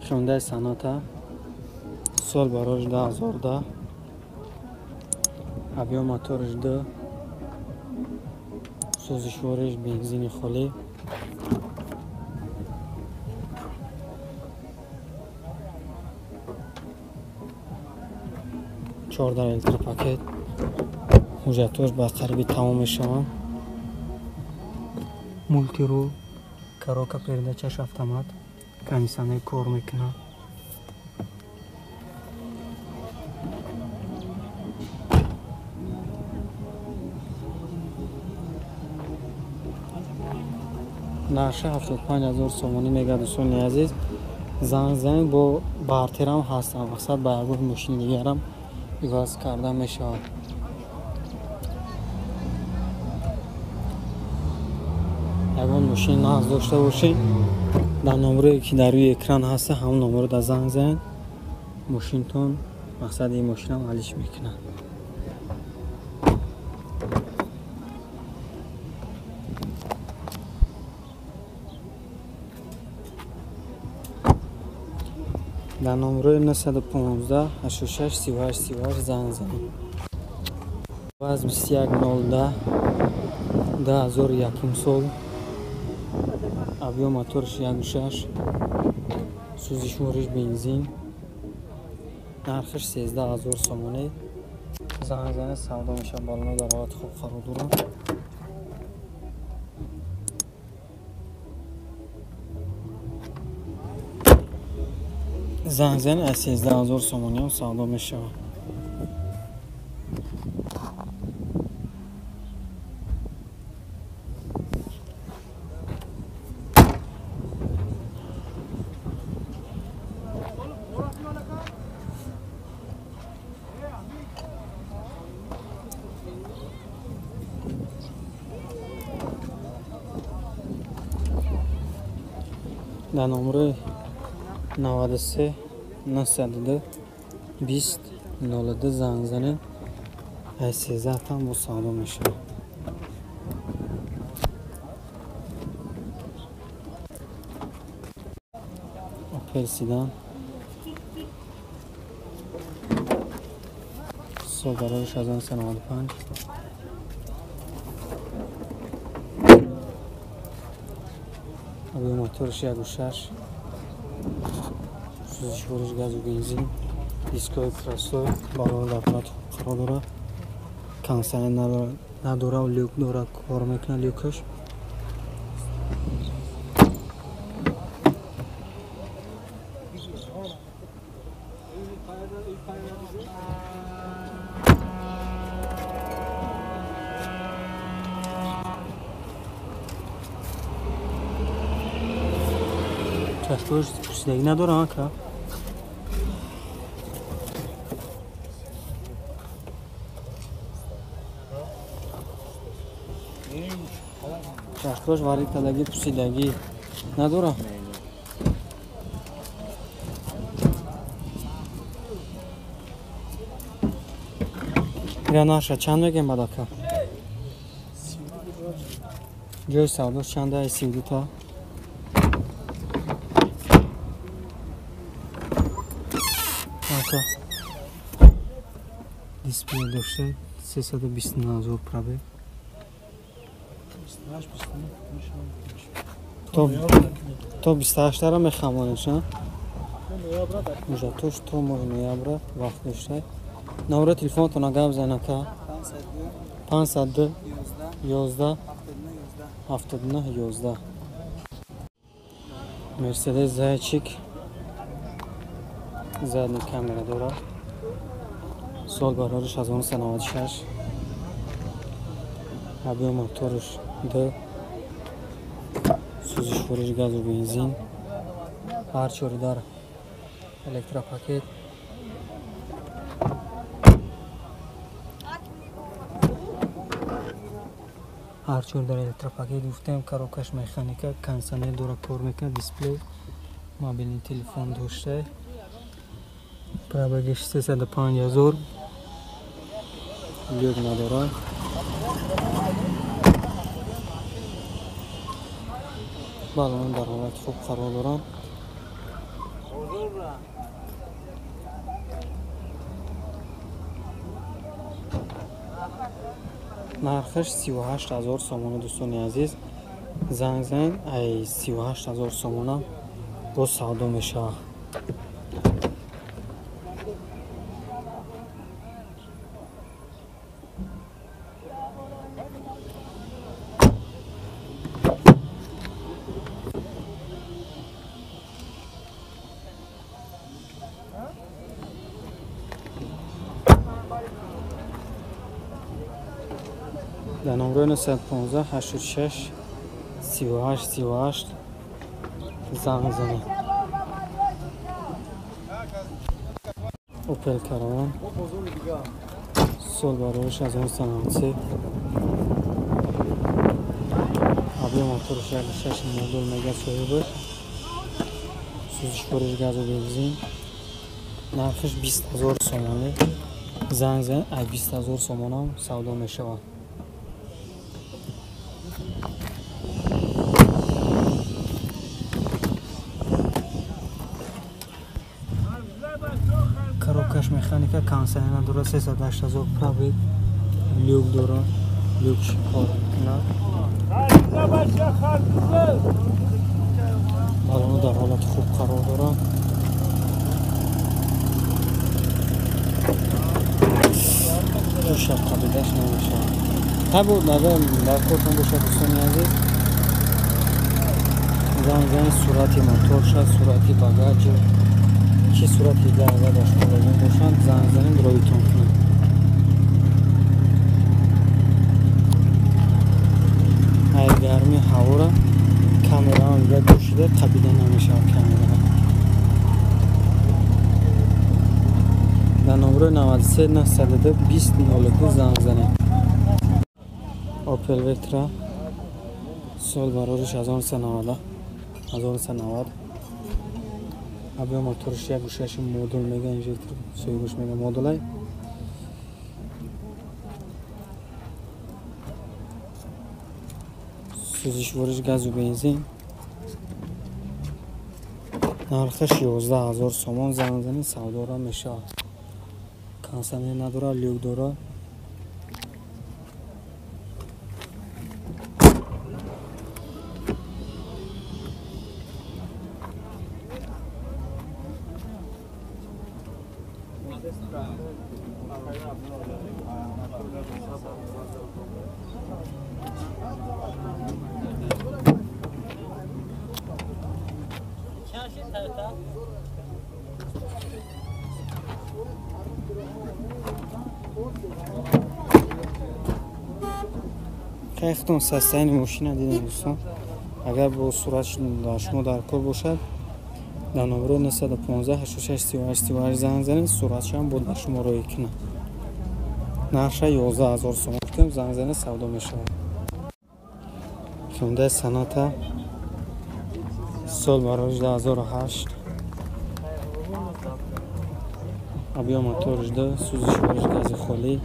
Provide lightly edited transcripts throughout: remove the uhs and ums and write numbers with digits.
Hyundai Sonata сол барош 2010, объем моторш 2, сӯзишвориш бензини холӣ. Чордаҳ электропакет. Ҳуҷҷатҳош ба қариби тамом мешаванд. Мултирул, коробка передачаш автомат, кондиционер кор мекунад. Нархи 75 000 сомонӣ мегӯяд, дӯстони азиз. Занг занед, бо бартерам ҳастам, мақсад ба ягон мошини дигарам иваз карда мешавад. Ягон мошини нағз дошта бошед, дар номерое ки дар рӯи экран ҳаста, ҳамон номеро дар занг занед, мошинтон мақсади ин мошинам алиш мекунад. Дар номерои 915 86 38 38 занг занед. Ваз 21 010, 2001 сол, объем моторш 1,6, сӯзишвориш бензин, нархаш 13 000 сомонӣ. Занг занед, савдо мешавад. Балоно дар ҳолати хуб қарор дорад. Занг занед, аз 13 000 сомониам савдо мешавад. Дар номерои 93 902 20 02 занг занед, аз 13 там бо савдо мешавад. Опел седан, сол барои 1995, объем моторш 1,6, сӯзишвориш газу бензин, дискои красой, балон дар ҳолати хуб қарор дорад, кондиционер надорад, люк дорад, кор мекунад люкаш. Чашмош пӯсидагӣ надорад, ака? Чашмош варид кардагӣ, пӯсидагӣ надорад? Ира нарша чанд мегем бад, ака? Ҷои савдош чанда? 32 та ака, дисплей дошта, 329 000 пробег. То 28-ра мехамонеш, мужатош то моҳи ноябра вақт дошта. Номерои телефонатона гап зан, ака. 502 11 79 11. Мерседес Зайчик, задний камера дорад, сол барориш 1996, объем моторш 2, сӯзишвориш газу бензин, ҳар чори дар электропакет. Ҳар чор дар электропакет гуфтем, коробкаш механика, кондиционер дора, кор мекунад, дисплей, мобилни телефон дошта, пробегиш 305 000, люк надорад. Балон дар ҳолати хуб қарор доранд. Нархаш 38 000 сомона, дӯстони азиз. Занг занед, ай 38 000 сомона боз савдо мешавад. Дар номрои 915 86 38 38 занг занед. Опел Караван, сол бароиш 1993, объем моторш 1,6 модул мега соҳибаш, сӯзишвориш газу бензин, нархаш 20 000 сомонӣ. Занг занед, ай 20 000 сомонам савдо мешавад. Коробкаш механика, кондиционер дора, 308 000 пробег, люк дора, люк кор мекунад. Балоно дар ҳолати хуб қарор дорад. Шаб қабидаш намешавад. Табу агар дар кортон бошад, дӯстони азиз, занг занед, сурати мотор шад, сурати багаж, чӣ сурати дигар агар дар шумо лозим бошанд, занг занед, роитон кунед. Ай гарми ҳавора камераам дига ҷӯшида, қабида намешавад камераро. Дар номрои 93 902 20 02 занг занед. Opel Vectra, сол барориш 1990, 1990, объем моторш 1,6 модул мега, инжектор соҳибаш мега модулай. Сӯзишвориш газу бензин, нархаш 11 000 сомон. Занг занед, савдора мешавад. Кондиционер надорад, люк дорад. Хеле состояние мошина дидем, дӯстон. Агар бо сурат дар шумо дар кор бошад, дар номеро 915 86 38 38 занг занед, суратшам бо дар шумо роӣ кунад. Нарша 11 000 сомон гуфтем, занг занед, савдо мешавад. Hyundai Sonata, сол барои 2008, объем моторш 2, сӯзишвориш гази холӣ,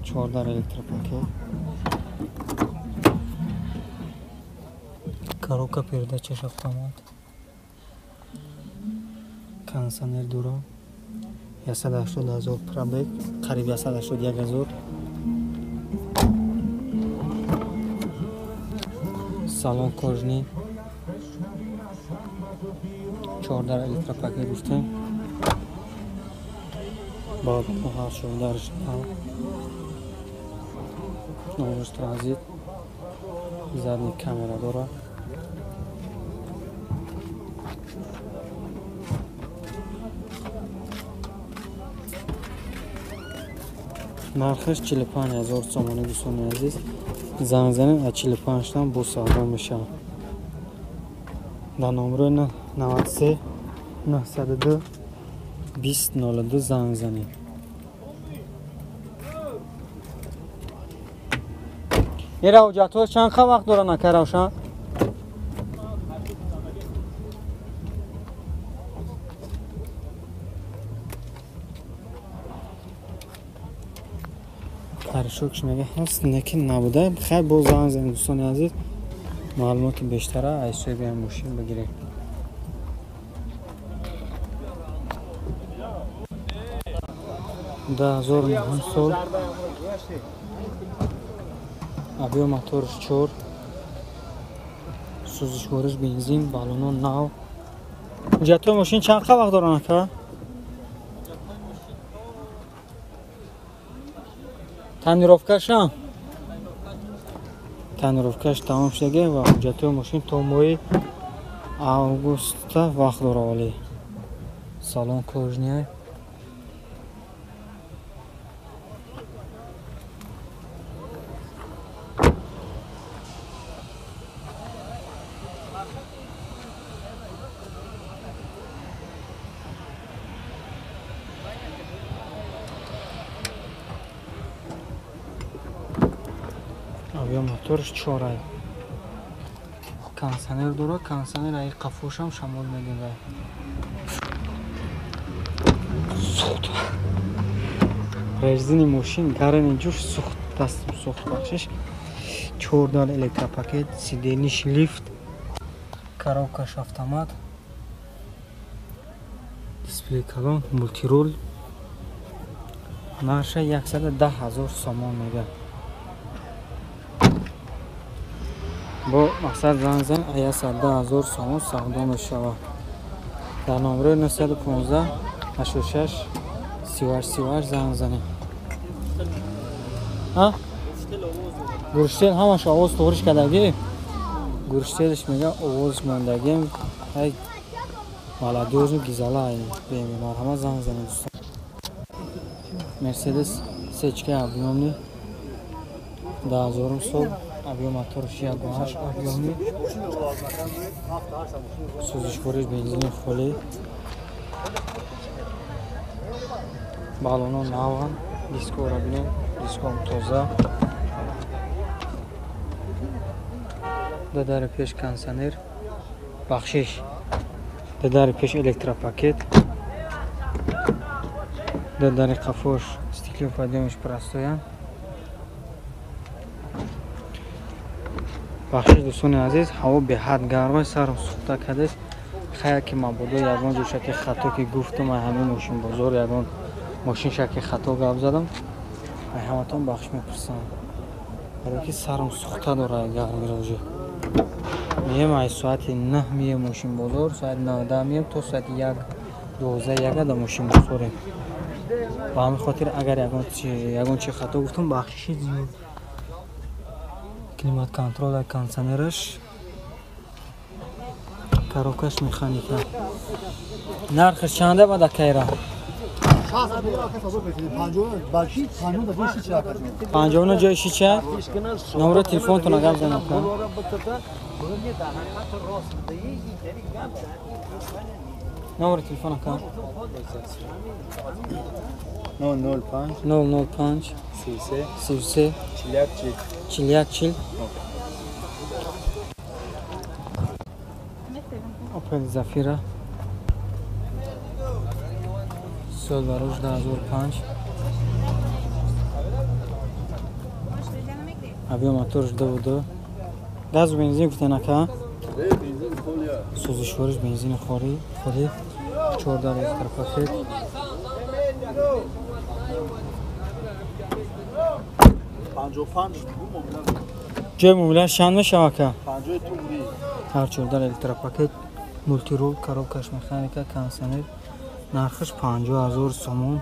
чордар электропакет, коробка передачаш автомат, кондиционер дора, 180 000 пробег, қариб 181 000. Салон кожаный, чордар электропакет гуфтем, баъд ҳар чордарш нав, номерш транзит, задний камера дорад. Нархаш 45 000 сомонӣ, дӯстони азиз. Занг занед, аз 45 там бо савдо мешавад. Дар номерои 93 902 20 02 занг занед. Ира ҳуҷҷатҳо чанд вақт доранд, ака Равшан? Парашокш мега ҳаст, лекин набуда. Хайр, боз занг занед, дӯстони азиз. Маълумоти бештара аз соҳиби ҳамин мошин бигирем. 2009 сол, объем моторш 4, сӯзишвориш бензин, баллоно нав. Ҳуҷҷатҳои мошин чанд вақт доранд ака? Тонировкашам? Тонировкаш тамом шудаги ва ҳуҷҷатҳои мошин то моҳи августа вақт дора, вале салон кожния. Объем моторш 4. Кондиционер дора, кондиционер ай қафошам шамол мегирад. Сухт. Резини мошин гарани ҷуш сухт, дастам сухт, бахшиш. 4 дал электропакет, сидениш лифт, коробкаш автомат, дисплей калон, мултирул. Нарша 110 000 сомон мегирад. Бо мақсад занг зан, 110 000 сомон савдо мешавад. Дар номерои 915 86 38 38 занг занед. Гурштел ҳамаш овоз тоғриш кардагӣ. Гурштелш мега овоз мондагим. Ай маладёжни гизала ай беми марҳамат занг занед дӯстон. Мерседес сечка объёмни 2000 сол, объем моторш 1.8 объёмни, сӯзишвориш бензини холӣ, баллоно наванд, дискоро бинем, диском тоза. Дадари пеш кондиционер, бахшиш, дадари пеш электропакет, дадари қафош стеклоподъёмиш простоян. Бахшиш дӯстони азиз, ҳаво беҳад гарм, сарм сӯхта кардест. Хая ки мабодо ягон ҷо шаки хато ки гуфтам, ай ҳамин мошинбозор ягон мошин шаки хато гап задам, ай ҳаматон бахш мепурсам. Барои ки сарм сӯхта дорад гармиро уже. Меем ай соати 9 меем мошинбозор, соати 9 меем то соати 1 12 1 да мошинбозорем. Ба ҳамин хотир агар ягон чи хато гуфтам, бахшиши зиёд. Климат контрол, кондиционераш, коробкаш механика. Нархаш чанда бада кайра? 59 ҷои шича. Номери телефонтон гап занам. Номери телефон ака? 005 005 33 33 41 41 40. Opel Zafira сол барош 2005, объем моторш 2.2, газ бензин гуфтен ака? Сӯзишвориш бензини холӣ, 4 дар электропакет. Ҷои муомила чанд мешавад ака? Ҳар 4 дар электропакет, мултирул, коробкаш механика, кондиционер. Нархаш 50 000 сомон.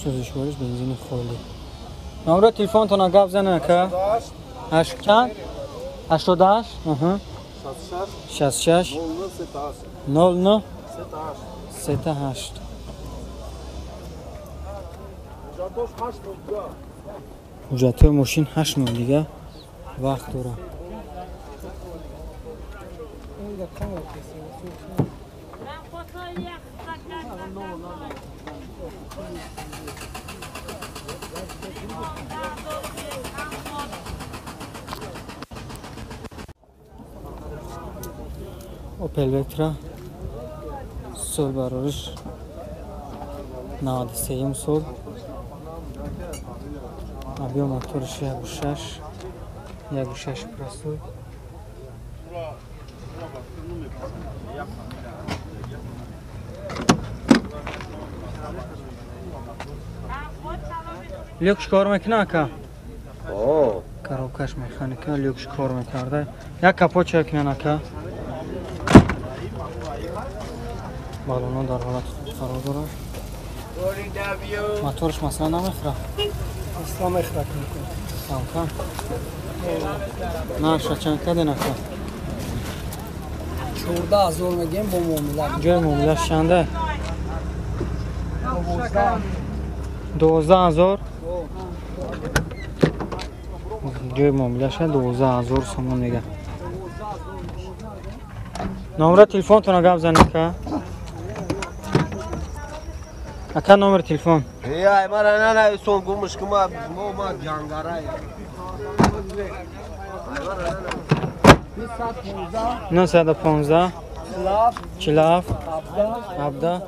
Сӯзишвориш бензини холӣ. Номери телефонтон гап занед ака? 8 88 66 09 38. Ҳуҷҷатҳои мошин 8 моҳ дига вақт дорад. Opel Vectra сол барориш 93 сол, объем моториш 1,6, 1,6 простой. Люкш кор мекуна ака? Коробкаш механика, люкш кор мекарда. Як капот чай кунан ака. Балоно дар ҳолати хуб қарор дорад. Моторш масалан намехӯрад? Асло мехӯрад. Кам-кам. Нархша чанд карден ака? 14,000 мегем бо муомила. Ҷои муомилаш чанда? 12,000. Ҷои муомилаша 12,000 сомон мега. Номера телефонтона гап занед ака. Ака номер телефон. Ай мара на на сон гумш кума мо ма ҷангарай. 915 47 17.